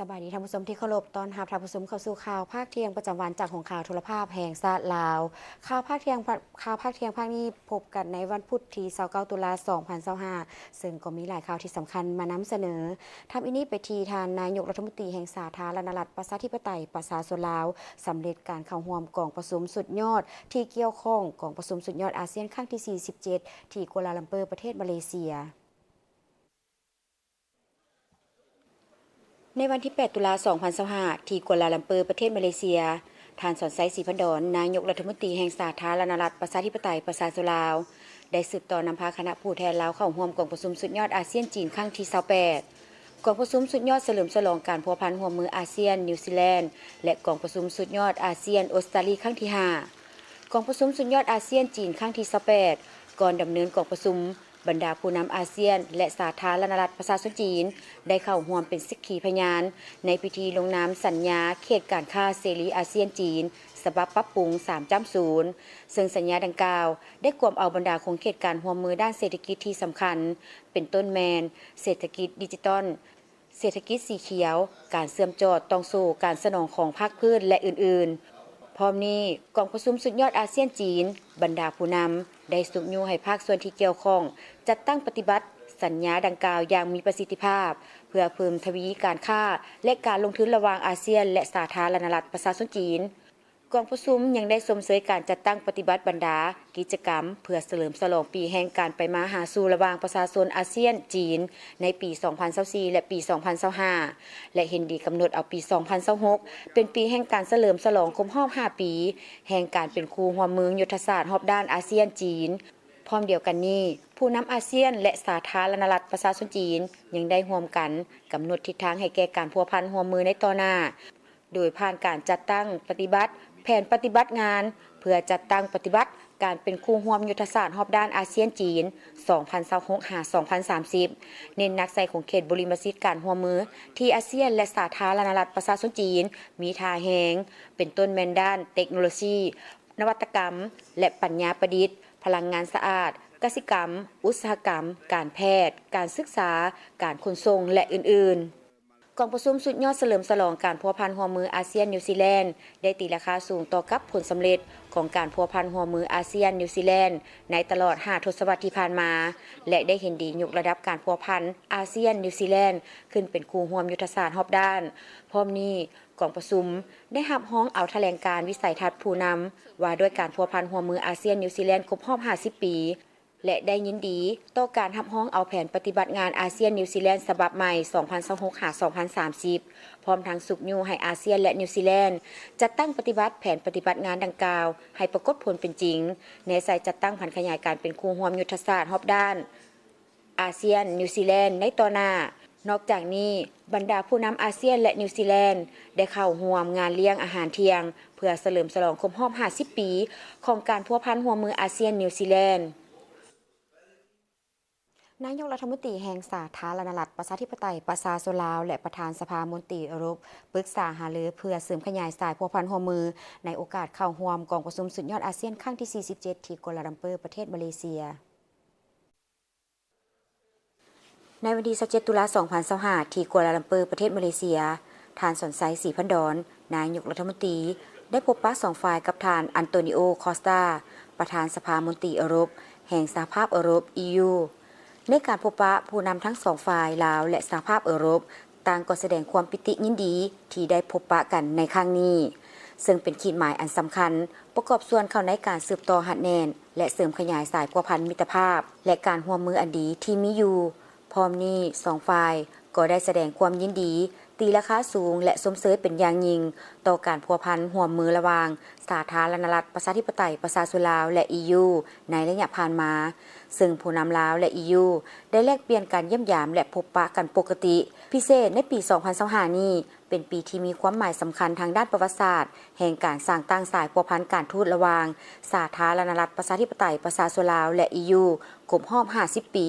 ສະບາຍດີທ່ານຜູ້ຊົມທີ່ເຄົາລົບ, ຕ້ອນຮັບທ່ານຜູ້ຊົມເຂົ້າສູ່ຂ່າວພາກທ່ຽງປະຈຳວັນຈາກຫ້ອງຂ່າວໂທລະພາບແຫ່ງຊາດລາວ. ຂ່າວພາກທ່ຽງ ພ- ຂ່າວພາກທ່ຽງພາກນີ້ພົບກັນໃນວັນພຸດທີຊາວເກົ້າຕຸລາສອງພັນຊາວຫ້າ ເຊິ່ງກໍມີຫຼາຍຂ່າວທີ່ສຳຄັນມານຳສະເໜີ. ທຳອິດນີ້ໄປທີ່ທ່ານນາຍົກລັດຖະມົນຕີແຫ່ງສາທາລະນະລັດປະຊາທິປະໄຕປະຊາຊົນລາວ ສຳເລັດການເຂົ້າຮ່ວມກອງປະຊຸມສຸດຍອດທີ່ກ່ຽວຂ້ອງ ກອງປະຊຸມສຸດຍອດອາຊຽນຄັ້ງທີສີ່ສິບເຈັດ ທີ່ກົວລາລັມເປີ ປະເທດມາເລເຊຍ. ໃນວັນທີແປດຕຸລາສອງພັນຊາວຫ້າ ທີ່ກົວລາລັມເປີ ປະເທດມາເລເຊຍ, ທ່ານ ສອນໄຊ ສີພັນດອນ ນາຍົກລັດຖະມົນຕີແຫ່ງສາທາລະນະລັດປະຊາທິປະໄຕປະຊາຊົນລາວ ໄດ້ສືບຕໍ່ນຳພາຄະນະຜູ້ແທນລາວເຂົ້າຮ່ວມກອງປະຊຸມສຸດຍອດອາຊຽນ-ຈີນຄັ້ງທີຊາວແປດ, ກອງປະຊຸມສຸດຍອດສະເຫຼີມສະຫຼອງການພົວພັນຮ່ວມມືອາຊຽນ-ນິວຊີແລນ ແລະ ກອງປະຊຸມສຸດຍອດອາຊຽນ-ອົດສະຕາລີຄັ້ງທີຫ້າ, ກອງປະຊຸມສຸດຍອດອາຊຽນ-ຈີນຄັ້ງທີຊາວແປດ. ກ່ອນດຳເນີນກອງປະຊຸມ, ບັນດາຜູ້ນຳອາຊຽນ ແລະ ສາທາລະນະລັດປະຊາຊົນຈີນ ໄດ້ເຂົ້າຮ່ວມເປັນສັກຂີພະຍານໃນພິທີລົງນາມສັນຍາເຂດການຄ້າເສລີອາຊຽນ-ຈີນ ສະບັບປັບປຸງສາມຈ້ຳສູນ, ເຊິ່ງສັນຍາດັ່ງກ່າວໄດ້ກວມເອົາບັນດາຂົງເຂດການຮ່ວມມືດ້ານເສດຖະກິດທີ່ສຳຄັນ ເປັນຕົ້ນແມ່ນເສດຖະກິດດິຈິຕອນ, ເສດຖະກິດສີຂຽວ, ການເຊື່ອມຈອດຕ່ອງໂສ້ການສະໜອງຂອງພາກພື້ນ ແລະ ອື່ນໆ. ພ້ອມນີ້, ກອງປະຊຸມສຸດຍອດອາຊຽນ-ຈີນ ບັນດາຜູ້ນຳໄດ້ຊຸກຍູ້ໃຫ້ພາກສ່ວນທີ່ກ່ຽວຂ້ອງ ຈັດຕັ້ງປະຕິບັດສັນຍາດັ່ງກ່າວຢ່າງມີປະສິດທິພາບ ເພື່ອເພີ່ມທະວີການຄ້າ ແລະ ການລົງທຶນລະຫວ່າງອາຊຽນ ແລະ ສາທາລະນະລັດປະຊາຊົນຈີນ. ກອງປະຊຸມຍັງໄດ້ຊົມເຊີຍການຈັດຕັ້ງປະຕິບັດບັນດາກິດຈະກຳ ເພື່ອສະເຫຼີມສະຫຼອງປີແຫ່ງການໄປມາຫາສູ່ລະຫວ່າງປະຊາຊົນອາຊຽນ-ຈີນ ໃນປີສອງພັນຊາວສີ່ ແລະ ປີສອງພັນຊາວຫ້າ ແລະ ເຫັນດີກຳນົດເອົາປີສອງພັນຊາວຫົກ ເປັນປີແຫ່ງການສະເຫຼີມສະຫຼອງຄົບຮອບຫ້າປີ ແຫ່ງການເປັນຄູ່ຮ່ວມມືຍຸດທະສາດຮອບດ້ານອາຊຽນ-ຈີນ. ພ້ອມດຽວກັນນີ້, ຜູ້ນຳອາຊຽນ ແລະ ສາທາລະນະລັດປະຊາຊົນຈີນ ຍັງໄດ້ຮ່ວມກັນກຳນົດທິດທາງໃຫ້ແກ່ການພົວພັນຮ່ວມມືໃນຕໍ່ໜ້າ ໂດຍຜ່ານການຈັດຕັ້ງປະຕິບັດແຜນປະຕິບັດງານ ເພື່ອຈັດຕັ້ງປະຕິບັດການເປັນຄູ່ຮ່ວມຍຸດທະສາດຮອບດ້ານອາຊຽນ-ຈີນ ສອງພັນຊາວຫົກ ຫາ ສອງພັນສາມສິບ ເນັ້ນໜັກໃສ່ຂົງເຂດບຸລິມະສິດການຮ່ວມມືທີ່ອາຊຽນ ແລະ ສາທາລະນະລັດປະຊາຊົນຈີນມີທ່າແຮງ, ເປັນຕົ້ນແມ່ນດ້ານເຕັກໂນໂລຊີ, ນະວັດຕະກຳ ແລະ ປັນຍາປະດິດ, ພະລັງງານສະອາດ, ກະສິກຳ, ອຸດສາຫະກຳ, ການແພດ, ການສຶກສາ, ການຂົນສົ່ງ ແລະ ອື່ນໆ. ກອງປະຊຸມສຸດຍອດສະເຫຼີມສະຫຼອງການພົວພັນຮ່ວມມືອາຊຽນ-ນິວຊີແລນ ໄດ້ຕີລາຄາສູງຕໍ່ກັບຜົນສຳເລັດຂອງການພົວພັນຮ່ວມມືອາຊຽນ-ນິວຊີແລນ ໃນຕະຫຼອດຫ້າທົດສະວັດທີ່ຜ່ານມາ ແລະ ໄດ້ເຫັນດີຍົກລະດັບການພົວພັນອາຊຽນ-ນິວຊີແລນ ຂຶ້ນເປັນຄູ່ຮ່ວມຍຸດທະສາດຮອບດ້ານ. ພ້ອມນີ້, ກອງປະຊຸມໄດ້ຮັບຮອງເອົາຖະແຫຼງການວິໄສທັດຜູ້ນຳ ວ່າດ້ວຍການພົວພັນຮ່ວມມືອາຊຽນ-ນິວຊີແລນຄົບຮອບຫ້າສິບປີ ແລະ ໄດ້ຍິນດີຕໍ່ການຮັບຮອງເອົາແຜນປະຕິບັດງານອາຊຽນ-ນິວຊີແລນສະບັບໃໝ່ ສອງພັນຊາວຫົກ ຫາ ສອງພັນສາມສິບ ພ້ອມທັງຊຸກຍູ້ໃຫ້ອາຊຽນ ແລະ ນິວຊີແລນ ຈັດຕັ້ງປະຕິບັດແຜນປະຕິບັດງານດັ່ງກ່າວໃຫ້ປາກົດຜົນເປັນຈິງ, ແນໃສ່ຈັດຕັ້ງຜັນຂະຫຍາຍການເປັນຄູ່ຮ່ວມຍຸດທະສາດຮອບດ້ານ ອາຊຽນ-ນິວຊີແລນ ໃນຕໍ່ໜ້າ. ນອກຈາກນີ້, ບັນດາຜູ້ນຳອາຊຽນ ແລະ ນິວຊີແລນ ໄດ້ເຂົ້າຮ່ວມງານລ້ຽງອາຫານທ່ຽງ ເພື່ອສະເຫຼີມສະຫຼອງຄົບຮອບຫ້າສິບປີຂອງການພົວພັນຮ່ວມມືອາຊຽນ-ນິວຊີແລນ. ນາຍົກລັດຖະມົນຕີແຫ່ງສາທາລະນະລັດປະຊາທິປະໄຕປະຊາຊົນລາວ ແລະ ປະທານສະພາມົນຕີເອີຣົບ ປຶກສາຫາລືເພື່ອເສີມຂະຫຍາຍສາຍພົວພັນຮ່ວມມື ໃນໂອກາດເຂົ້າຮ່ວມກອງປະຊຸມສຸດຍອດອາຊຽນຄັ້ງທີສີ່ສິບເຈັດ ທີ່ກົວລາລັມເປີ ປະເທດມາເລເຊຍ. ໃນວັນທີຊາວເຈັດຕຸລາສອງພັນຊາວຫ້າ ທີ່ກົວລາລັມເປີ ປະເທດມາເລເຊຍ, ທ່ານ ສອນໄຊ ສີພັນດອນ ນາຍົກລັດຖະມົນຕີ ໄດ້ພົບປະສອງຝ່າຍກັບທ່ານ ອັນໂຕນິໂອ ຄອສຕາ ປະທານສະພາມົນຕີເອີຣົບ ແຫ່ງສະຫະພາບເອີຣົບ ອີຢູ. ໃນການພົບປະ, ຜູ້ນຳທັງສອງຝ່າຍ ລາວ ແລະ ສະຫະພາບເອີຣົບ ຕ່າງກໍສະແດງຄວາມປີຕິຍິນດີທີ່ໄດ້ພົບປະກັນໃນຄັ້ງນີ້, ເຊິ່ງເປັນຂີດໝາຍອັນສຳຄັນ ປະກອບສ່ວນເຂົ້າໃນການສືບຕໍ່ຮັດແໜ້ນ ແລະ ເສີມຂະຫຍາຍສາຍພົວພັນມິດຕະພາບ ແລະ ການຮ່ວມມືອັນດີທີ່ມີຢູ່. ພ້ອມນີ້, ສອງຝ່າຍກໍໄດ້ສະແດງຄວາມຍິນດີ, ຕີລາຄາສູງ ແລະ ຊົມເຊີຍເປັນຢ່າງຍິ່ງຕໍ່ການພົວພັນຮ່ວມມືລະຫວ່າງ ສາທາລະນະລັດປະຊາທິປະໄຕປະຊາຊົນລາວ ແລະ ອີຢູ ໃນໄລຍະຜ່ານມາ, ເຊິ່ງຜູ້ນຳລາວ ແລະ ອີຢູ ໄດ້ແລກປ່ຽນການຢ້ຽມຢາມ ແລະ ພົບປະກັນປົກກະຕິ. ພິເສດໃນປີສອງພັນຊາວຫ້ານີ້ ເປັນປີທີ່ມີຄວາມໝາຍສຳຄັນທາງດ້ານປະຫວັດສາດ ແຫ່ງການສ້າງຕັ້ງສາຍພົວພັນການທູດລະຫວ່າງ ສາທາລະນະລັດປະຊາທິປະໄຕປະຊາຊົນລາວ ແລະ ອີຢູ ຄົບຮອບຫ້າສິບປີ,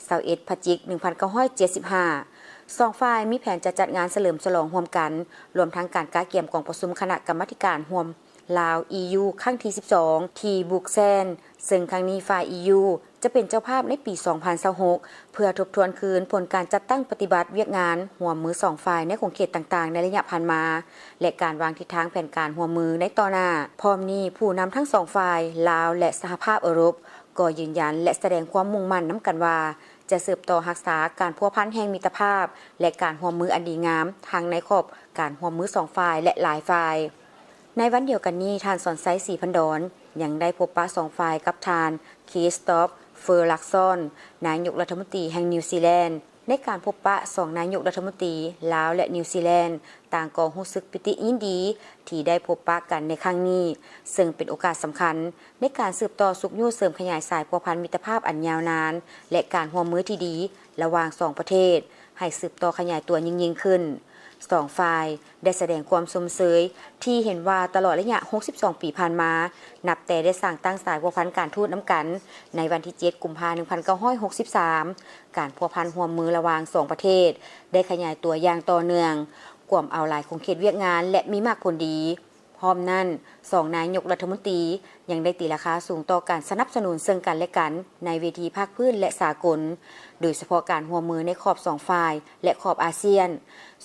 ຊາວເອັດ ພະຈິກ ໜຶ່ງພັນເກົ້າຮ້ອຍເຈັດສິບຫ້າ. ສອງຝ່າຍມີແຜນຈະຈັດງານສະເຫຼີມສະຫຼອງຮ່ວມກັນ, ລວມທັງການກະກຽມກອງປະຊຸມຄະນະກຳມາທິການຮ່ວມລາວ-ອີຢູ ຄັ້ງທີສິບສອງ ທີ່ບຣູກແຊນ, ເຊິ່ງຄັ້ງນີ້ຝ່າຍ ອີຢູ ຈະເປັນເຈົ້າພາບໃນປີສອງພັນຊາວຫົກ ເພື່ອທົບທວນຄືນຜົນການຈັດຕັ້ງປະຕິບັດວຽກງານຮ່ວມມືສອງຝ່າຍໃນຂົງເຂດຕ່າງໆໃນໄລຍະຜ່ານມາ ແລະ ການວາງທິດທາງແຜນການຮ່ວມມືໃນຕໍ່ໜ້າ. ພ້ອມນີ້, ຜູ້ນຳທັງສອງຝ່າຍ, ລາວ ແລະ ສະຫະພາບເອີຣົບ, ກໍຢືນຢັນ ແລະ ສະແດງຄວາມມຸ່ງໝັ້ນນຳກັນວ່າ ຈະສືບຕໍ່ຮັກສາການພົວພັນແຫ່ງມິດຕະພາບ ແລະ ການຮ່ວມມືອັນດີງາມ ທັງໃນຂອບການຮ່ວມມືສອງຝ່າຍ ແລະ ຫຼາຍຝ່າຍ. ໃນວັນດຽວກັນນີ້, ທ່ານ ສອນໄຊ ສີພັນດອນ ຍັງໄດ້ພົບປະສອງຝ່າຍກັບທ່ານ ຄຣິສຕອບ ເຟີລັກຊອນ ນາຍົກລັດຖະມົນຕີແຫ່ງນິວຊີແລນ. ໃນການພົບປະ, ສອງນາຍົກລັດຖະມົນຕີລາວ ແລະ ນິວຊີແລນ ຕ່າງກໍຮູ້ສຶກປີຕິຍິນດີທີ່ໄດ້ພົບປະກັນໃນຄັ້ງນີ້, ເຊິ່ງເປັນໂອກາດສຳຄັນໃນການສືບຕໍ່ຊຸກຍູ້ເສີມຂະຫຍາຍສາຍພົວພັນມິດຕະພາບອັນຍາວນານ ແລະ ການຮ່ວມມືທີ່ດີລະຫວ່າງສອງປະເທດ ໃຫ້ສືບຕໍ່ຂະຫຍາຍຕົວຍິ່ງໆຂຶ້ນ. ສອງຝ່າຍໄດ້ສະແດງຄວາມຊົມເຊີຍທີ່ເຫັນວ່າຕະຫຼອດໄລຍະຫົກສິບສອງປີຜ່ານມາ, ນັບແຕ່ໄດ້ສ້າງຕັ້ງສາຍພົວພັນການທູດນຳກັນໃນວັນທີເຈັດ ກຸມພາ ໜຶ່ງພັນເກົ້າຮ້ອຍຫົກສິບສາມ, ການພົວພັນຮ່ວມມືລະຫວ່າງສອງປະເທດໄດ້ຂະຫຍາຍຕົວຢ່າງຕໍ່ເນື່ອງ, ກວມເອົາຫຼາຍຂົງເຂດວຽກງານ ແລະ ມີໝາກຜົນດີ. ພ້ອມນັ້ນ, ສອງນາຍົກລັດຖະມົນຕີຍັງໄດ້ຕີລາຄາສູງຕໍ່ການສະໜັບສະໜູນເຊິ່ງກັນ ແລະ ກັນໃນເວທີພາກພື້ນ ແລະ ສາກົນ, ໂດຍສະເພາະການຮ່ວມມືໃນຂອບສອງຝ່າຍ ແລະ ຂອບອາຊຽນ.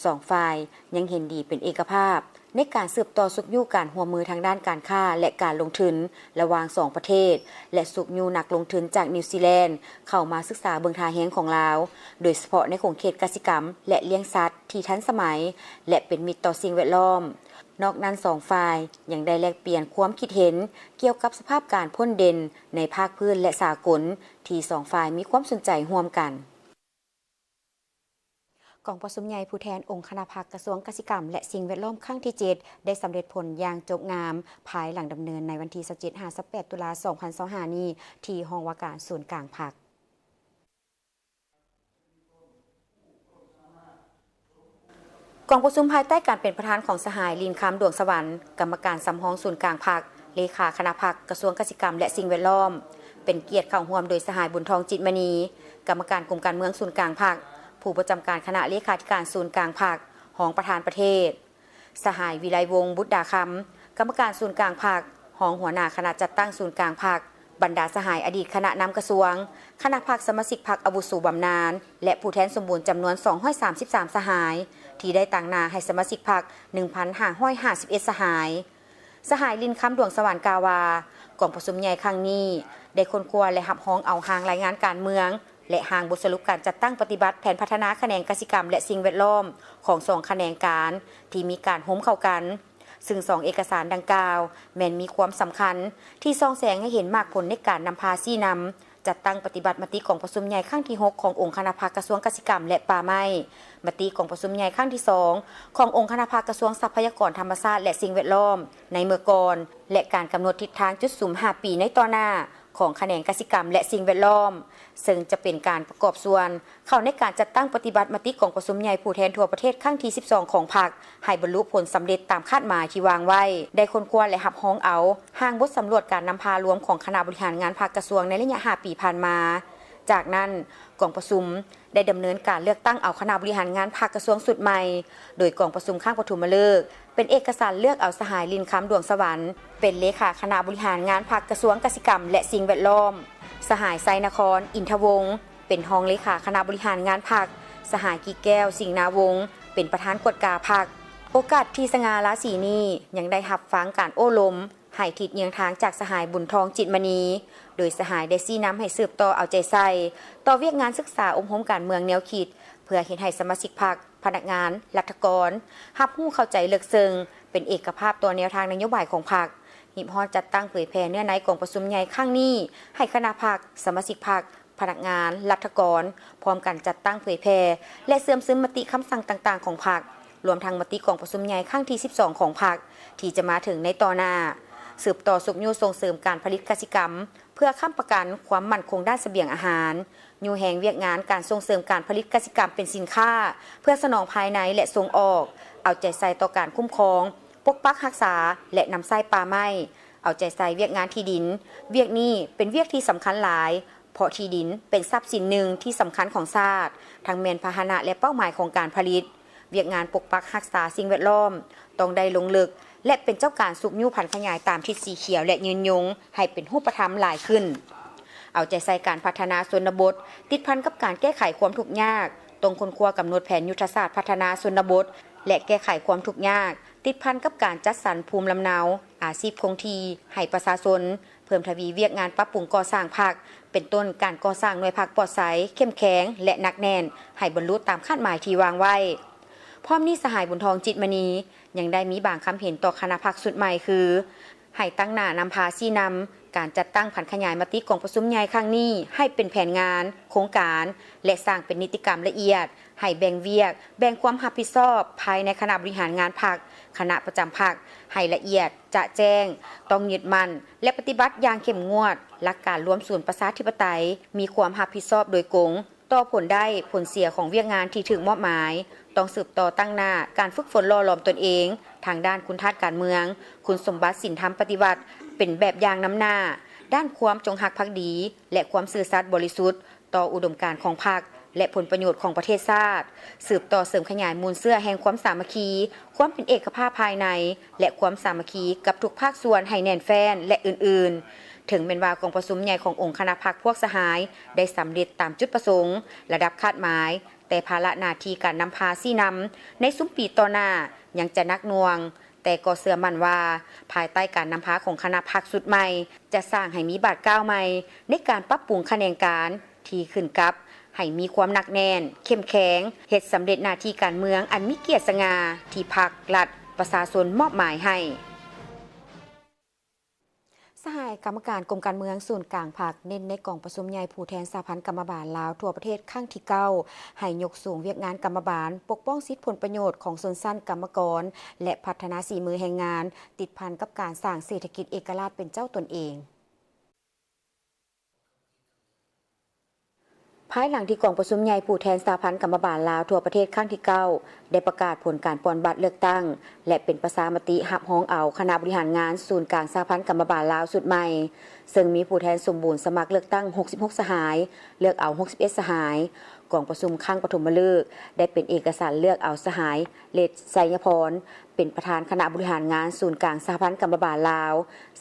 ສອງຝ່າຍຍັງເຫັນດີເປັນເອກະພາບໃນການສືບຕໍ່ຊຸກຍູ້ການຮ່ວມມືທາງດ້ານການຄ້າ ແລະ ການລົງທຶນລະຫວ່າງສອງປະເທດ ແລະ ຊຸກຍູ້ນັກລົງທຶນຈາກນິວຊີແລນເຂົ້າມາສຶກສາເບິ່ງທ່າແຮງຂອງລາວ, ໂດຍສະເພາະໃນຂົງເຂດກະສິກຳ ແລະ ລ້ຽງສັດທີ່ທັນສະໄໝ ແລະ ເປັນມິດຕໍ່ສິ່ງແວດລ້ອມ. ນອກນັ້ນ, ສອງຝ່າຍຍັງໄດ້ແລກປ່ຽນຄວາມຄິດເຫັນກ່ຽວກັບສະພາບການພົ້ນເດັ່ນໃນພາກພື້ນ ແລະ ສາກົນ ທີ່ສອງຝ່າຍມີຄວາມສົນໃຈຮ່ວມກັນ. ກອງປະຊຸມໃຫຍ່ຜູ້ແທນອົງຄະນະພັກກະຊວງກະສິກຳ ແລະ ສິ່ງແວດລ້ອມຄັ້ງທີເຈັດ ໄດ້ສຳເລັດຜົນຢ່າງຈົບງາມ ພາຍຫຼັງດຳເນີນໃນວັນທີຊາວເຈັດ ຫາ ຊາວແປດ ຕຸລາ ສອງພັນຊາວຫ້ານີ້ ທີ່ຫ້ອງວ່າການສູນກາງພັກ. ກອງປະຊຸມພາຍໃຕ້ການເປັນປະທານຂອງສະຫາຍ ລິນຄຳ ດວງສະຫວັນ ກຳມະການສຳຮອງສູນກາງພັກ, ເລຂາຄະນະພັກກະຊວງກະສິກຳ ແລະ ສິ່ງແວດລ້ອມ, ເປັນກຽດເຂົ້າຮ່ວມໂດຍສະຫາຍ ບຸນທອງ ຈິດມະນີ ກຳມະການກົມການເມືອງສູນກາງພັກ, ຜູ້ປະຈຳການຄະນະເລຂາທິການສູນກາງພັກ, ຮອງປະທານປະເທດ, ສະຫາຍ ວິໄລວົງ ບຸດດາຄຳ ກຳມະການສູນກາງພັກ, ຮອງຫົວໜ້າຄະນະຈັດຕັ້ງສູນກາງພັກ, ບັນດາສະຫາຍອະດີດຄະນະນຳກະຊວງ, ຄະນະພັກສະມາຊິກພັກອາວຸໂສບຳນານ ແລະ ຜູ້ແທນສົມບູນຈຳນວນສອງຮ້ອຍສາມສິບສາມສະຫາຍ ທີ່ໄດ້ຕາງໜ້າໃຫ້ສະມາຊິກພັກໜຶ່ງພັນຫ້າຮ້ອຍຫ້າສິບເອັດສະຫາຍ. ສະຫາຍ ລິນຄຳ ດວງສະຫວັນ ກ່າວວ່າ ກອງປະຊຸມໃຫຍ່ຄັ້ງນີ້ໄດ້ຄົ້ນຄວ້າ ແລະ ຮັບຮອງເອົາຮ່າງລາຍງານການເມືອງ ແລະ ຮ່າງບົດສະຫຼຸບການຈັດຕັ້ງປະຕິບັດແຜນພັດທະນາຂະແໜງກະສິກຳ ແລະ ສິ່ງແວດລ້ອມຂອງສອງຂະແໜງການທີ່ມີການໂຮມເຂົ້າກັນ, ຊຶ່ງສອງເອກະສານດັ່ງກ່າວແມ່ນມີຄວາມສຳຄັນທີ່ສ່ອງແສງໃຫ້ເຫັນໝາກຜົນໃນການນຳພາຊີ້ນຳຈັດຕັ້ງປະຕິບັດມະຕິກອງປະຊຸມໃຫຍ່ຄັ້ງທີຫົກຂອງອົງຄະນະພັກກະຊວງກະສິກຳ ແລະ ປ່າໄມ້, ມະຕິກອງປະຊຸມໃຫຍ່ຄັ້ງທີສອງຂອງອົງຄະນະພັກກະຊວງຊັບພະຍາກອນທຳມະຊາດ ແລະ ສິ່ງແວດລ້ອມໃນເມື່ອກ່ອນ ແລະ ການກຳນົດທິດທາງຈຸດສຸມຫ້າປີໃນຕໍ່ໜ້າຂອງຂະແໜງກະສິກຳ ແລະ ສິ່ງແວດລ້ອມ, ເຊິ່ງຈະເປັນການປະກອບສ່ວນເຂົ້າໃນການຈັດຕັ້ງປະຕິບັດມະຕິກອງປະຊຸມໃຫຍ່ຜູ້ແທນທົ່ວປະເທດຄັ້ງທີສິບສອງຂອງພັກ ໃຫ້ບັນລຸຜົນສຳເລັດຕາມຄາດໝາຍທີ່ວາງໄວ້, ໄດ້ຄົ້ນຄວ້າ ແລະ ຮັບຮອງເອົາຮ່າງບົດສຳຫຼວດການນຳພາລວມຂອງຄະນະບໍລິຫານງານພັກກະຊວງໃນໄລຍະຫ້າປີຜ່ານມາ. ຈາກນັ້ນ, ກອງປະຊຸມໄດ້ດຳເນີນການເລືອກຕັ້ງເອົາຄະນະບໍລິຫານງານພັກກະຊວງຊຸດໃໝ່, ໂດຍກອງປະຊຸມຄັ້ງປະຖົມມະເລີກເປັນເອກະສານເລືອກເອົາສະຫາຍ ລິນຄຳ ດວງສະຫວັນ ເປັນເລຂາຄະນະບໍລິຫານງານພັກກະຊວງກະສິກຳ ແລະ ສິ່ງແວດລ້ອມ, ສະຫາຍ ໄຊນະຄອນ ອິນທະວົງ ເປັນຮອງເລຂາຄະນະບໍລິຫານງານພັກ, ສະຫາຍ ກິແກ້ວ ສິງນາວົງ ເປັນປະທານກວດກາພັກ. ໂອກາດທີ່ສະຫງ່າລາສີນີ້ ຍັງໄດ້ຮັບຟັງການໂອ້ລົມ ໃຫ້ທິດເຍືອງທາງຈາກສະຫາຍ ບຸນທອງ ຈິດມະນີ, ໂດຍສະຫາຍໄດ້ຊີ້ນຳໃຫ້ສືບຕໍ່ເອົາໃຈໃສ່ຕໍ່ວຽກງານສຶກສາອົບຮົມການເມືອງແນວຄິດ ເພື່ອເຮັດໃຫ້ສະມາຊິກພັກ, ພະນັກງານ, ລັດຖະກອນ ຮັບຮູ້ເຂົ້າໃຈເລິກເຊິ່ງ, ເປັນເອກະພາບຕໍ່ແນວທາງນະໂຍບາຍຂອງພັກ, ຮີບຮອດຈັດຕັ້ງເຜີຍແຜ່ເນື້ອໃນກອງປະຊຸມໃຫຍ່ຄັ້ງນີ້ໃຫ້ຄະນະພັກ, ສະມາຊິກພັກ, ພະນັກງານ, ລັດຖະກອນ ພ້ອມກັນຈັດຕັ້ງເຜີຍແຜ່ ແລະ ເຊື່ອມຊຶມມະຕິຄຳສັ່ງຕ່າງໆຂອງພັກ, ລວມທັງມະຕິກອງປະຊຸມໃຫຍ່ຄັ້ງທີສິບສອງຂອງພັກ ທີ່ຈະມາເຖິງໃນຕໍ່ໜ້າ, ສືບຕໍ່ຊຸກຍູ້ສົ່ງເສີມການຜະລິດກະສິກຳ ເພື່ອຄ້ຳປະກັນຄວາມໝັ້ນຄົງດ້ານສະບຽງອາຫານ, ຍູ້ແຮງວຽກງານການສົ່ງເສີມການຜະລິດກະສິກຳເປັນສິນຄ້າ ເພື່ອສະໜອງພາຍໃນ ແລະ ສົ່ງອອກ, ເອົາໃຈໃສ່ຕໍ່ການຄຸ້ມຄອງ, ປົກປັກຮັກສາ ແລະ ນຳໃຊ້ປ່າໄມ້, ເອົາໃຈໃສ່ວຽກງານທີ່ດິນ. ວຽກນີ້ເປັນວຽກທີ່ສຳຄັນຫຼາຍ, ເພາະທີ່ດິນເປັນຊັບສິນໜຶ່ງທີ່ສຳຄັນຂອງຊາດ, ທັງແມ່ນພາຫະນະ ແລະ ເປົ້າໝາຍຂອງການຜະລິດ. ວຽກງານປົກປັກຮັກສາສິ່ງແວດລ້ອມຕ້ອງໄດ້ລົງເລິກ ແລະ ເປັນເຈົ້າການຊຸກຍູ້ຜັນຂະຫຍາຍຕາມທິດສີຂຽວ ແລະ ຍືນຍົງໃຫ້ເປັນຮູບປະທຳຫຼາຍຂຶ້ນ. ເອົາໃຈໃສ່ການພັດທະນາຊົນນະບົດ ຕິດພັນກັບການແກ້ໄຂຄວາມທຸກຍາກ, ຕ້ອງຄົ້ນຄວ້າກຳນົດແຜນຍຸດທະສາດພັດທະນາຊົນນະບົດ ແລະ ແກ້ໄຂຄວາມທຸກຍາກ, ຕິດພັນກັບການຈັດສັນພູມລຳເນົາ, ອາຊີບຄົງທີ່ໃຫ້ປະຊາຊົນ, ເພີ່ມທະວີວຽກງານປັບປຸງກໍ່ສ້າງພັກ, ເປັນຕົ້ນການກໍ່ສ້າງໜ່ວຍພັກປອດໃສ, ເຂັ້ມແຂງ ແລະ ໜັກແໜ້ນ ໃຫ້ບັນລຸຕາມຄາດໝາຍທີ່ວາງໄວ້. ພ້ອມນີ້ ສະຫາຍ ບຸນທອງ ຈິດມະນີ ຍັງໄດ້ມີບາງຄຳເຫັນຕໍ່ຄະນະພັກຊຸດໃໝ່ຄື ໃຫ້ຕັ້ງໜ້ານຳພາຊີ້ນຳການຈັດຕັ້ງຜັນຂະຫຍາຍມະຕິກອງປະຊຸມໃຫຍ່ຄັ້ງນີ້ໃຫ້ເປັນແຜນງານ, ໂຄງການ ແລະ ສ້າງເປັນນິຕິກຳລະອຽດ, ໃຫ້ແບ່ງວຽກ, ແບ່ງຄວາມຮັບຜິດຊອບພາຍໃນຄະນະບໍລິຫານງານພັກ, ຄະນະປະຈຳພັກໃຫ້ລະອຽດ, ຈະແຈ້ງ, ຕ້ອງຍຶດໝັ້ນ ແລະ ປະຕິບັດຢ່າງເຂັ້ມງວດຫຼັກການລວມສູນປະຊາທິປະໄຕ, ມີຄວາມຮັບຜິດຊອບໂດຍກົງ ຕໍ່ຜົນໄດ້ຜົນເສຍຂອງວຽກງານທີ່ຖືກມອບໝາຍ, ຕ້ອງສືບຕໍ່ຕັ້ງໜ້າການຝຶກຝົນຫຼໍ່ຫຼອມຕົນເອງທາງດ້ານຄຸນທາດການເມືອງ, ຄຸນສົມບັດສິນທຳປະຕິວັດ ເປັນແບບຢ່າງນຳໜ້າ, ດ້ານຄວາມຈົງຮັກພັກດີ ແລະ ຄວາມຊື່ສັດບໍລິສຸດຕໍ່ອຸດົມການຂອງພັກ ແລະ ຜົນປະໂຫຍດຂອງປະເທດຊາດ, ສືບຕໍ່ເສີມຂະຫຍາຍມູນເຊື້ອແຫ່ງຄວາມສາມັກຄີ, ຄວາມເປັນເອກະພາບພາຍໃນ ແລະ ຄວາມສາມັກຄີກັບທຸກພາກສ່ວນໃຫ້ແໜ້ນແຟ້ນ ແລະ ອື່ນໆ. ເຖິງແມ່ນວ່າກອງປະຊຸມໃຫຍ່ຂອງອົງຄະນະພັກພວກສະຫາຍໄດ້ສຳເລັດຕາມຈຸດປະສົງ, ລະດັບຄາດໝາຍ, ແຕ່ພາລະໜ້າທີ່ການນຳພາຊີ້ນຳໃນຊຸມປີຕໍ່ໜ້າຍັງຈະໜັກໜ່ວງ, ແຕ່ກໍເຊື່ອໝັ້ນວ່າ ພາຍໃຕ້ການນຳພາຂອງຄະນະພັກຊຸດໃໝ່ ຈະສ້າງໃຫ້ມີບາດກ້າວໃໝ່ໃນການປັບປຸງຂະແໜງການທີ່ຂຶ້ນກັບໃຫ້ມີຄວາມໜັກແໜ້ນ, ເຂັ້ມແຂງ, ເຮັດສຳເລັດໜ້າທີ່ການເມືອງອັນມີກຽດສະຫງ່າທີ່ພັກ, ລັດ, ປະຊາຊົນມອບໝາຍໃຫ້. ສະຫາຍກຳມະການກົມການເມືອງສູນກາງພັກ ເນັ້ນໃນກອງປະຊຸມໃຫຍ່ຜູ້ແທນສະຫະພັນກຳມະບານລາວທົ່ວປະເທດຄັ້ງທີເກົ້າ ໃຫ້ຍົກສູງວຽກງານກຳມະບານ, ປົກປ້ອງສິດຜົນປະໂຫຍດຂອງຊົນຊັ້ນກຳມະກອນ ແລະ ພັດທະນາສີມືແຮງງານ, ຕິດພັນກັບການສ້າງເສດຖະກິດເອກະລາດເປັນເຈົ້າຕົນເອງ. ພາຍຫຼັງທີ່ກອງປະຊຸມໃຫຍ່ຜູ້ແທນສະຫະພັນກຳມະບານລາວທົ່ວປະເທດຄັ້ງທີເກົ້າ ໄດ້ປະກາດຜົນການປ່ອນບັດເລືອກຕັ້ງ ແລະ ເປັນປະຊາມະຕິຮັບຮອງເອົາຄະນະບໍລິຫານງານສູນກາງສະຫະພັນກຳມະບານລາວຊຸດໃໝ່, ເຊິ່ງມີຜູ້ແທນສົມບູນສະໝັກເລືອກຕັ້ງຫົກສິບຫົກສະຫາຍ, ເລືອກເອົາຫົກສິບເອັດສະຫາຍ. ກອງປະຊຸມຄັ້ງປະຖົມມະລຶກໄດ້ເປັນເອກະສັນເລືອກເອົາສະຫາຍ ເລດ ໄຊຍະພອນ ເປັນປະທານຄະນະບໍລິຫານງານສູນກາງສະຫະພັນກຳມະບານລາວ,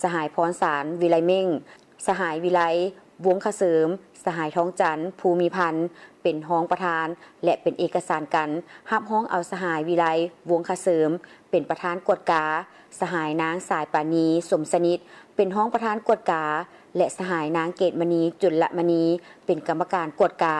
ສະຫາຍ ພອນສານ ວິໄລເມັ່ງ, ສະຫາຍ ວິໄລ ວົງຄະເສີມ, ສະຫາຍ ທອງຈັນ ພູມີພັນ ເປັນຮອງປະທານ ແລະ ເປັນເອກະສານການຮັບຮອງເອົາສະຫາຍ ວິໄລ ວົງຄະເສີມ ເປັນປະທານກວດກາ, ສະຫາຍ ນາງ ສາຍປານີ ສົມສະໜິດ ເປັນຮອງປະທານກວດກາ ແລະ ສະຫາຍ ນາງ ເກດມະນີ ຈຸນລະມະນີ ເປັນກຳມະການກວດກາ.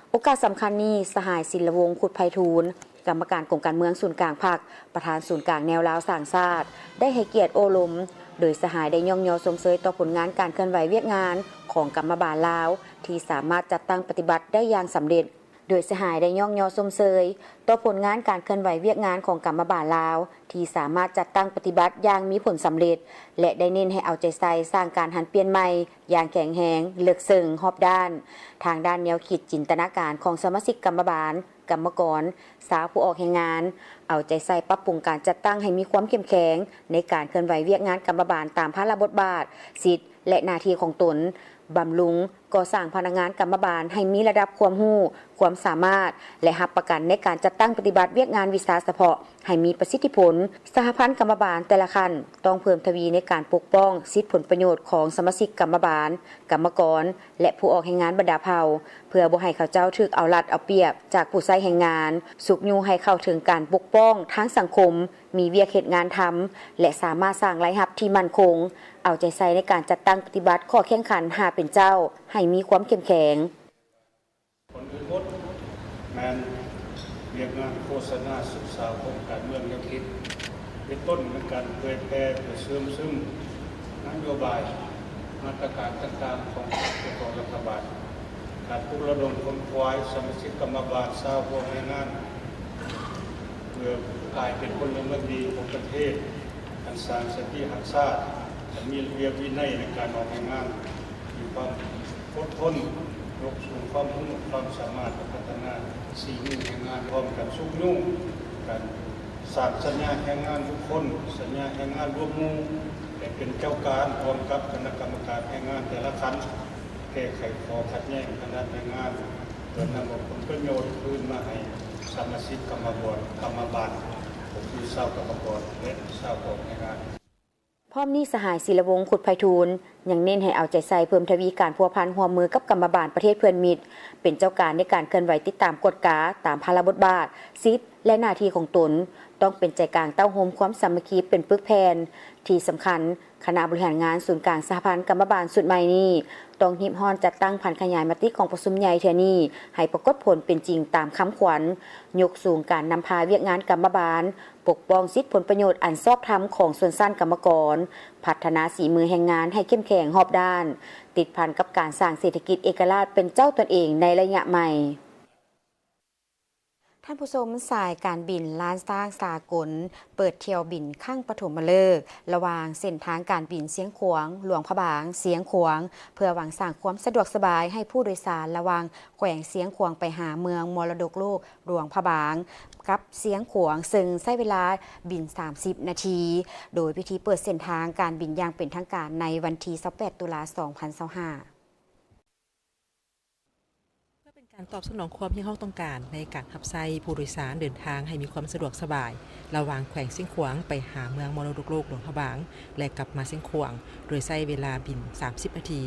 ໂອກາດສຳຄັນນີ້ ສະຫາຍ ສິນລະວົງ ຄຸດໄພທູນ ກຳມະການກົມການເມືອງສູນກາງພັກ, ປະທານສູນກາງແນວລາວສ້າງຊາດ ໄດ້ໃຫ້ກຽດໂອ້ລົມ, ໂດຍສະຫາຍໄດ້ຍ້ອງຍໍຊົມເຊີຍຕໍ່ຜົນງານການເຄື່ອນໄຫວວຽກງານຂອງກຳມະບານລາວ ທີ່ສາມາດຈັດຕັ້ງປະຕິບັດໄດ້ຢ່າງສຳເລັດ. ໂດຍສະຫາຍໄດ້ຍ້ອງຍໍຊົມເຊີຍຕໍ່ຜົນງານການເຄື່ອນໄຫວວຽກງານຂອງກຳມະບານລາວ ທີ່ສາມາດຈັດຕັ້ງປະຕິບັດຢ່າງມີຜົນສຳເລັດ ແລະ ໄດ້ເນັ້ນໃຫ້ເອົາໃຈໃສ່ສ້າງການຫັນປ່ຽນໃໝ່ຢ່າງແຂງແຮງ, ເລິກເຊິ່ງ, ຮອບດ້ານ ທາງດ້ານແນວຄິດ, ຈິນຕະນາການຂອງສະມາຊິກກຳມະບານ, ກຳມະກອນ, ຊາວຜູ້ອອກແຮງງານ, ເອົາໃຈໃສ່ປັບປຸງການຈັດຕັ້ງໃຫ້ມີຄວາມເຂັ້ມແຂງໃນການເຄື່ອນໄຫວວຽກງານກຳມະບານຕາມພາລະບົດບາດ, ສິດ ແລະ ໜ້າທີ່ຂອງຕົນ, ບຳລຸງ, ກໍ່ສ້າງພະນັກງານກຳມະບານໃຫ້ມີລະດັບຄວາມຮູ້, ຄວາມສາມາດ ແລະ ຮັບປະກັນໃນການຈັດຕັ້ງປະຕິບັດວຽກງານວິຊາສະເພາະໃຫ້ມີປະສິດທິຜົນ. ສະຫະພັນກຳມະບານແຕ່ລະຂັ້ນຕ້ອງເພີ່ມທະວີໃນການປົກປ້ອງສິດຜົນປະໂຫຍດຂອງສະມາຊິກກຳມະບານ, ກຳມະກອນ ແລະ ຜູ້ອອກແຮງງານບັນດາເຜົ່າ ເພື່ອບໍ່ໃຫ້ເຂົາເຈົ້າຖືກເອົາລັດເອົາປຽບຈາກຜູ້ໃຊ້ແຮງງານ, ຊຸກຍູ້ໃຫ້ເຂົ້າເຖິງການປົກປ້ອງທາງສັງຄົມ, ມີວຽກເຮັດງານທຳ ແລະ ສາມາດສ້າງລາຍຮັບທີ່ໝັ້ນຄົງ, ເອົາໃຈໃສ່ໃນການຈັດຕັ້ງປະຕິບັດຂໍ້ແຂ່ງຂັນຫ້າເປັນເຈົ້າໃຫ້ມີຄວາມເຂັ້ມແຂງ. ຜົນກະທົບແມ່ນວຽກງານໂຄສະນາສືບສານວົງການເມືອງແນວຄິດ ເປັນຕົ້ນແມ່ນການເຜີຍແຜ່ເພື່ອເຊື່ອມຊຶມນະໂຍບາຍ ມາດຕະການຕ່າງໆຂອງພັກ ແລະ ຂອງລັດຖະບານ, ການປຸກລະດົມຂົນຂວາຍສະມາຊິກກຳມະບານຊາວພວກແຮງງານ ເພື່ອກາຍເປັນພົນລະເມືອງດີຂອງປະເທດ, ການສ້າງສັນຕິຮັກຊາດ, ການມີລະບຽບວິໄນໃນການອອກແຮງງານ, ມີຄວາມອົດທົນ, ຍົກສູງຄວາມຮູ້ຄວາມສາມາດ ແລະ ພັດທະນາສີມືແຮງງານ, ພ້ອມກັນຊຸກຍູ້ການສ້າງສັນຍາແຮງງານບຸກຄົນ, ສັນຍາແຮງງານລວມໝູ່ ແລະ ເປັນເຈົ້າການຮ່ວມກັບຄະນະກຳມະການແຮງງານແຕ່ລະຂັ້ນ ແກ້ໄຂຂໍ້ຂັດແຍ່ງທາງດ້ານແຮງງານ ເພື່ອນຳເອົາຜົນປະໂຫຍດຄືນມາໃຫ້ສະມາຊິກກຳມະບອນ, ກຳມະບານ ກໍຄືຊາວກຳມະກອນ ແລະ ຊາວອອກແຮງງານ. ພ ພ້ອມນີ້ ສະຫາຍ ສິລະວົງ ຄຸດໄພທູນ ຍັງເນັ້ນໃຫ້ເອົາໃຈໃສ່ເພີ່ມທະວີການພົວພັນຮ່ວມມືກັບກຳມະບານປະເທດເພື່ອນມິດ ເປັນເຈົ້າການໃນການເຄື່ອນໄຫວຕິດຕາມກວດກາຕາມພາລະບົດບາດ, ສິດ ແລະ ໜ້າທີ່ຂອງຕົນ, ຕ້ອງເປັນໃຈກາງເຕົ້າໂຮມຄວາມສາມັກຄີເປັນປຶກແຜ່ນ. ທີ່ສຳຄັນ, ຄະນະບໍລິຫານງານສູນກາງສະຫະພັນກຳມະບານຊຸດໃໝ່ນີ້ ຕ້ອງຮີບຮ້ອນຈັດຕັ້ງຜັນຂະຫຍາຍມະຕິກອງປະຊຸມໃຫຍ່ເທື່ອນີ້ ໃຫ້ປາກົດຜົນເປັນຈິງຕາມຄຳຂວັນ, ຍົກສູງການນຳພາວຽກງານກຳມະບານ, ປົກປ້ອງສິດຜົນປະໂຫຍດອັນຊອບທຳຂອງຊົນຊັ້ນກຳມະກອນ, ພັດທະນາສີມືແຮງງານໃຫ້ເຂັ້ມແຂງຮອບດ້ານ, ຕິດພັນກັບການສ້າງເສດຖະກິດເອກະລາດເປັນເຈົ້າຕົນເອງໃນໄລຍະໃໝ່. ທ່ານຜູ້ຊົມ, ສາຍການບິນລ້ານຊ້າງສາກົນ ເປີດຖ້ຽວບິນຄັ້ງປະຖົມມະເລີກ ລະຫວ່າງເສັ້ນທາງການບິນຊຽງຂວາງ ຫຼວງພະບາງ ຊຽງຂວາງ ເພື່ອຫວັງສ້າງຄວາມສະດວກສະບາຍໃຫ້ຜູ້ໂດຍສານລະຫວ່າງແຂວງຊຽງຂວາງໄປຫາເມືອງມໍລະດົກໂລກຫຼວງພະບາງ ກັບຊຽງຂວາງ ເຊິ່ງໃຊ້ເວລາບິນສາມສິບນາທີ, ໂດຍພິທີເປີດເສັ້ນທາງການບິນຢ່າງເປັນທາງການໃນວັນທີຊາວແປດ ຕຸລາ ສອງພັນຊາວຫ້າ. ເພື່ອເປັນການຕອບສະໜອງຄວາມຮຽກຮ້ອງຕ້ອງການໃນການຮັບໃຊ້ຜູ້ໂດຍສານເດີນທາງໃຫ້ມີຄວາມສະດວກສະບາຍ ລະຫວ່າງແຂວງຊຽງຂວາງໄປຫາເມືອງມໍລະດົກໂລກຫຼວງພະບາງ ແລະ ກັບມາຊຽງຂວາງ ໂດຍໃຊ້ເວລາບິນສາມສິບນາທີ,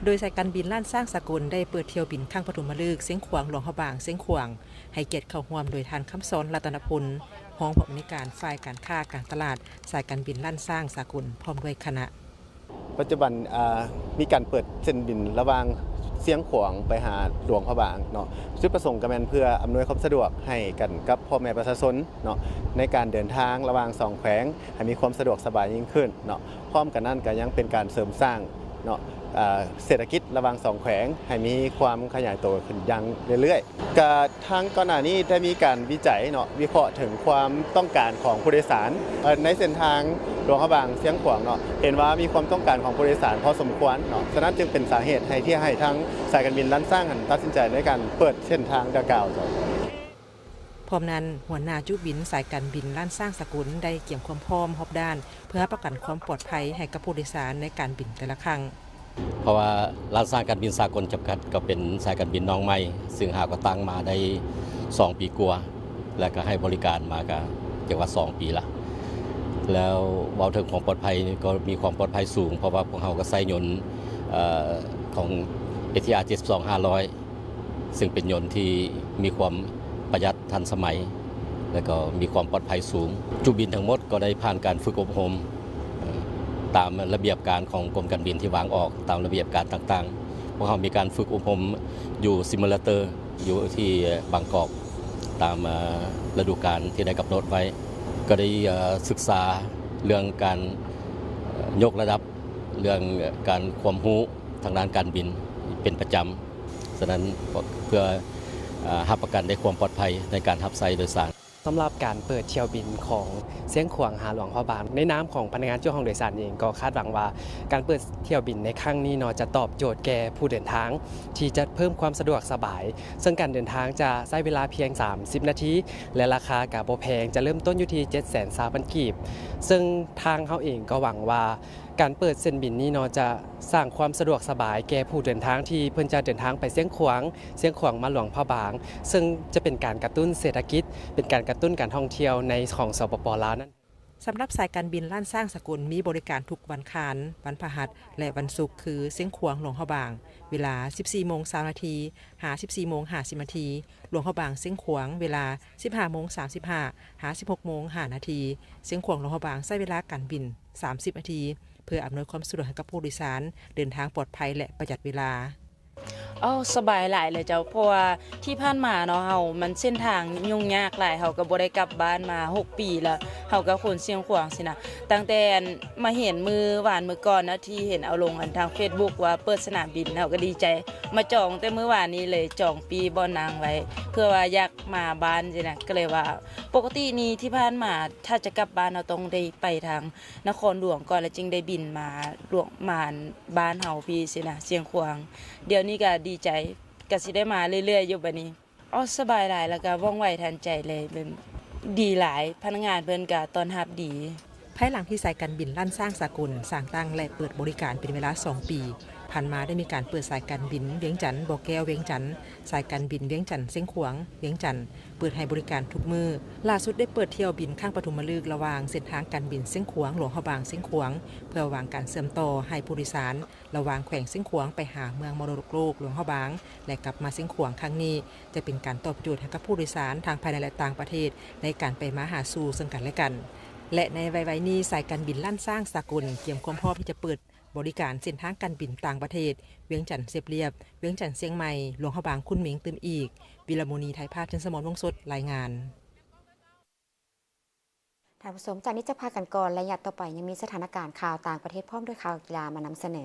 ໂດຍສາຍການບິນລ້ານຊ້າງສາກົນໄດ້ເປີດຖ້ຽວບິນຄັ້ງປະຖົມມະເລີກ ຊຽງຂວາງ ຫຼວງພະບາງ ຊຽງຂວາງ ໃຫ້ກຽດເຂົ້າຮ່ວມໂດຍທ່ານ ຄຳສອນ ລັດຕະນະພົນ ຮອງຜູ້ອຳນວຍການຝ່າຍການຄ້າການຕະຫຼາດ ສາຍການບິນລ້ານຊ້າງສາກົນ ພ້ອມດ້ວຍຄະນະ. ປັດຈຸບັນ ເອີ ມີການເປີດເສັ້ນບິນລະຫວ່າງຊຽງຂວາງໄປຫາຫຼວງພະບາງເນາະ, ຈຸດປະສົງກໍແມ່ນເພື່ອອຳນວຍຄວາມສະດວກໃຫ້ກັນກັບພໍ່ແມ່ປະຊາຊົນເນາະ ໃນການເດີນທາງລະຫວ່າງສອງແຂວງໃຫ້ມີຄວາມສະດວກສະບາຍຍິ່ງຂຶ້ນເນາະ, ພ້ອມກັນນັ້ນກໍຍັງເປັນການເສີມສ້າງເນາະ ເອີ ເສດຖະກິດລະຫວ່າງສອງແຂວງໃຫ້ມີຄວາມຂະຫຍາຍໂຕຂຶ້ນຢ່າງເລື້ອຍໆ. ກະທາງກ່ອນໜ້ານີ້ໄດ້ມີການວິໄຈເນາະ ວິເຄາະເຖິງຄວາມຕ້ອງການຂອງຜູ້ໂດຍສານ ເອີ ໃນເສັ້ນທາງຫຼວງພະບາງ ຊຽງຂວາງເນາະ ເຫັນວ່າມີຄວາມຕ້ອງການຂອງຜູ້ໂດຍສານພໍສົມຄວນເນາະ, ສະນັ້ນຈຶ່ງເປັນສາເຫດໃຫ້ ທີ່ໃຫ້ທາງສາຍການບິນລ້ານຊ້າງຫັ້ນຕັດສິນໃຈໃນການເປີດເສັ້ນທາງດັ່ງກ່າວ. ພ້ອມນັ້ນ, ຫົວໜ້າຈຸບິນສາຍການບິນລ້ານຊ້າງສາກົນໄດ້ກຽມຄວາມພ້ອມຮອບດ້ານ ເພື່ອຮັບປະກັນຄວາມປອດໄພໃຫ້ກັບຜູ້ໂດຍສານໃນການບິນແຕ່ລະຄັ້ງ. ເພາະວ່າລ້ານຊ້າງການບິນສາກົນຈຳກັດ ກໍເປັນສາຍການບິນນ້ອງໃໝ່ ຊຶ່ງຫາກໍ່ຕັ້ງມາໄດ້ສອງປີກວ່າ ແລະ ກໍໃຫ້ບໍລິການມາກໍຈະວ່າສອງປີລະ. ແລ້ວເວົ້າເຖິງຄວາມປອດໄພກໍມີຄວາມປອດໄພສູງ ເພາະວ່າພວກເຮົາກໍໃຊ້ຍົນ ເອີ ຂອງ ເອທີອາ ເຈັດສິບສອງ ຫ້າຮ້ອຍ ຊຶ່ງເປັນຍົນທີ່ມີຄວາມປະຢັດທັນສະໄໝ ແລະ ກໍມີຄວາມປອດໄພສູງ. ຈຸບິນທັງໝົດກໍໄດ້ຜ່ານການຝຶກອົບຮົມ ເອີ ຕາມລະບຽບການຂອງກົມການບິນທີ່ວາງອອກຕາມລະບຽບການຕ່າງໆ. ພວກເຮົາມີການຝຶກອົບຮົມຢູ່ simulator ຢູ່ທີ່ບາງກອກ ຕາມ ເອີ ລະດູການທີ່ໄດ້ກຳນົດໄວ້. ກໍໄດ້ ເອີ ສຶກສາເລື່ອງການ ເອີ ຍົກລະດັບ ເລື່ອງການຄວາມຮູ້ທາງດ້ານການບິນເປັນປະຈຳ. ສະນັ້ນ ເພື່ອ ເອີ ຮັບປະກັນໄດ້ຄວາມປອດໄພໃນການຮັບໃຊ້ໂດຍສານ. ສຳລັບການເປີດຖ້ຽວບິນຂອງຊຽງຂວາງຫາຫຼວງພະບາງ ໃນນາມຂອງພະນັກງານເຈົ້າຂອງໂດຍສານເອງ ກໍຄາດຫວັງວ່າການເປີດຖ້ຽວບິນໃນຄັ້ງນີ້ເນາະ ຈະຕອບໂຈດແກ່ຜູ້ເດີນທາງ ທີ່ຈະເພີ່ມຄວາມສະດວກສະບາຍ, ເຊິ່ງການເດີນທາງຈະໃຊ້ເວລາພຽງສາມສິບນາທີ ແລະ ລາຄາກໍບໍ່ແພງ, ຈະເລີ່ມຕົ້ນຢູ່ທີ່ເຈັດແສນຊາວພັນກີບ. ເຊິ່ງທາງເຮົາເອງກໍຫວັງວ່າ ການເປີດເສັ້ນບິນນີ້ເນາະ ຈະສ້າງຄວາມສະດວກສະບາຍແກ່ຜູ້ເດີນທາງທີ່ເພິ່ນຈະເດີນທາງໄປຊຽງຂວາງ, ຊຽງຂວາງມາຫຼວງພະບາງ, ເຊິ່ງຈະເປັນການກະຕຸ້ນເສດຖະກິດ, ເປັນການກະຕຸ້ນການທ່ອງທ່ຽວໃນຂອງ ສປປ ລາວນັ້ນ. ສຳລັບສາຍການບິນລ້ານຊ້າງສາກົນມີບໍລິການທຸກວັນຄານ, ວັນພະຫັດ ແລະ ວັນສຸກ ຄື ຊຽງຂວາງ ຫຼວງພະບາງ ເວລາ ສິບສີ່ໂມງຊາວນາທີ ຫາ ສິບສີ່ໂມງຫ້າສິບນາທີ, ຫຼວງພະບາງ ຊຽງຂວາງ ເວລາ ສິບຫ້າໂມງສາມສິບຫ້າ ຫາ ສິບຫົກໂມງຫ້ານາທີ, ຊຽງຂວາງ ຫຼວງພະບາງ ໃຊ້ເວລາການບິນ ສາມສິບນາທີ ເພື່ອອຳນວຍຄວາມສະດວກໃຫ້ກັບຜູ້ໂດຍສານເດີນທາງປອດໄພ ແລະ ປະຢັດເວລາ. ເອົາ ສະບາຍຫຼາຍເລີຍເຈົ້າ, ເພາະວ່າທີ່ຜ່ານມາເນາະ ເຮົາ ມັນເສັ້ນທາງຫຍຸ້ງຍາກຫຼາຍ, ເຮົາກໍບໍ່ໄດ້ກັບບ້ານມາຫົກປີແລ້ວ, ເຮົາກໍຄົນຊຽງຂວາງຊີ້ນະ. ຕັ້ງແຕ່ ອັນ ມາເຫັນມື້ວານມື້ກ່ອນນະ ທີ່ເຫັນເອົາລົງ ອັນ ທາງເຟສບຸກວ່າເປີດສະໜາມບິນ, ເຮົາກໍດີໃຈ. ມາຈອງແຕ່ມື້ວານນີ້ເລີຍ, ຈອງປີ້ບ່ອນນັ່ງໄວ້ ເພື່ອວ່າຢາກມາບ້ານຊີ້ນະ. ກໍເລີຍວ່າ ປົກກະຕິນີ້ທີ່ຜ່ານມາ ຖ້າຈະກັບບ້ານ ເຮົາຕ້ອງໄດ້ໄປທາງນະຄອນຫຼວງກ່ອນ ແລ້ວຈຶ່ງໄດ້ບິນມາຫຼວງ ມາບ້ານເຮົາພີ້ຊີ້ນະ ຊຽງຂວາງ. ດຽວນີ້ກໍດີໃຈ, ກໍຊິໄດ້ມາເລື້ອຍໆຢູ່ບາດນີ້. ອໍ ສະບາຍຫຼາຍ ແລ້ວກໍວ່ອງໄວທັນໃຈເລີຍ, ແບບ ດີຫຼາຍ, ພະນັກງານເພິ່ນກໍຕ້ອນຮັບດີ. ພາຍຫຼັງທີ່ສາຍການບິນລ້ານຊ້າງສາກົນສ້າງຕັ້ງ ແລະ ເປີດບໍລິການເປັນເວລາສອງປີ, ຜ່ານມາໄດ້ມີການເປີດສາຍການບິນວຽງຈັນ-ບໍ່ແກ້ວ, ວຽງຈັນ, ສາຍການບິນວຽງຈັນ-ຊຽງຂວາງ, ວຽງຈັນ, ເປີດໃຫ້ບໍລິການທຸກມື້. ຫຼ້າສຸດໄດ້ເປີດຖ້ຽວບິນຄັ້ງປະຖົມມະລຶກລະຫວ່າງເສັ້ນທາງການບິນຊຽງຂວາງ-ຫຼວງພະບາງ-ຊຽງຂວາງ ເພື່ອວາງການເຊື່ອມຕໍ່ໃຫ້ຜູ້ໂດຍສານລະຫວ່າງແຂວງຊຽງຂວາງໄປຫາເມືອງມໍລະດົກໂລກຫຼວງພະບາງ ແລະ ກັບມາຊຽງຂວາງຄັ້ງນີ້ ຈະເປັນການຕອບໂຈດໃຫ້ກັບຜູ້ໂດຍສານທັງພາຍໃນ ແລະ ຕ່າງປະເທດ ໃນການໄປມາຫາສູ່ເຊິ່ງກັນ ແລະ ກັນ ແລະ ໃນໄວໆນີ້ ສາຍການບິນລ້ານຊ້າງສາກົນກຽມຄວາມພ້ອມທີ່ຈະເປີດບໍລິການເສັ້ນທາງການບິນຕ່າງປະເທດ ວຽງຈັນ-ເຊບລຽບ, ວຽງຈັນ-ຊຽງໃໝ່, ຫຼວງພະບາງ-ຄຸນໝິງ ຕື່ມອີກ. ວິລະມຸນີ ໄທພາບ, ຈັນສະໝອນ ວົງສົດ ລາຍງານ. ທ່ານຜູ້ຊົມ, ຈາກນີ້ຈະພັກກັນກ່ອນ ໄລຍະຕໍ່ໄປຍັງມີສະຖານະການຂ່າວຕ່າງປະເທດ ພ້ອມດ້ວຍຂ່າວກິລາມານຳສະເໜີ.